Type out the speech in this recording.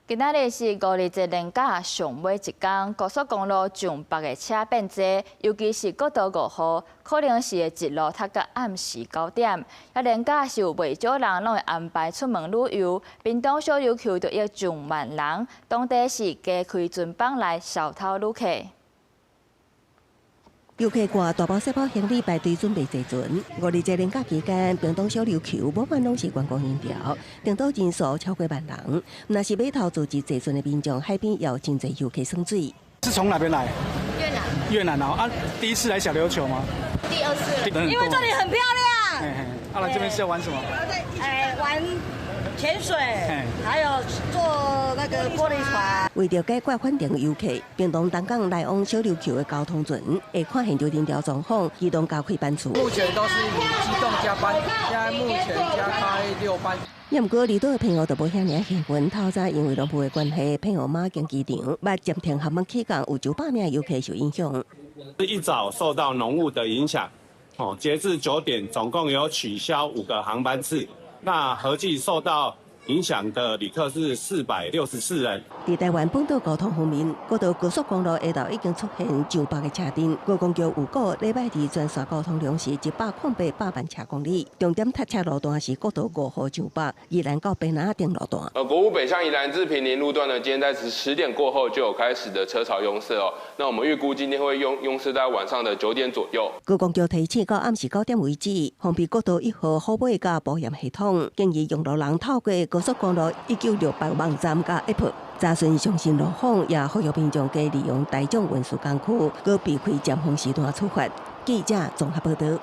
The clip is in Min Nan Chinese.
今仔日是五二節連假上尾一工，高速公路上北的車變濟，尤其是國道五號，可能是會一路塞到暗時九點。啊，連假是有袂少人攏會安排出門旅遊，屏東小琉球就約上萬人，當地是加開船班來收偷旅客。遊客掛大包細包行李排隊準備坐船。五二節連假期間，屏東小琉球滿滿攏是觀光人潮，登島人數超過萬人。若是碼頭組織坐船的民眾，海邊也有真濟遊客耍水。是從哪邊來？越南。越南哦，啊，第一次來小琉球嗎？第二次了。因為這裡很漂亮。嘿嘿，啊，來這邊是要玩什麼？哎，玩潛水，還有坐那個玻璃船。為著解決返程遊客，屏東東港來往小琉球的交通船，會看現場人潮狀況，機動加開班次。目前都是以機動加班，現在目前加開六班。也毋過離島的朋友就無遐爾幸運，透早因為濃霧的關係，澎湖馬經機場捌暫停航班起降，有900名遊客受影響。一早受到濃霧的影響，哦，截至9點，總共有取消五個航班次，那合計受到影響的旅客是464人。佇台灣本島交通方面，國道高速公路下晝已經出現上百个車陣。觀光局預估禮拜二全線交通量是108.8萬車公里，重點塞車路段是國道五號上北、宜蘭到平林仔頂路段。國五北向宜蘭至坪林路段呢，今天在10點過後就有開始的車潮擁塞哦。那我們預估今天會擁塞在晚上的9點左右。觀光局提醒到暗時九點為止，封閉國道1號虎尾佮寶岩系統，建議用路人透過高速公路1968網站佮 App 查詢上新路況，也呼籲民眾加利用大眾運輸工具，閣避開尖峰時段出發。記者綜合報道。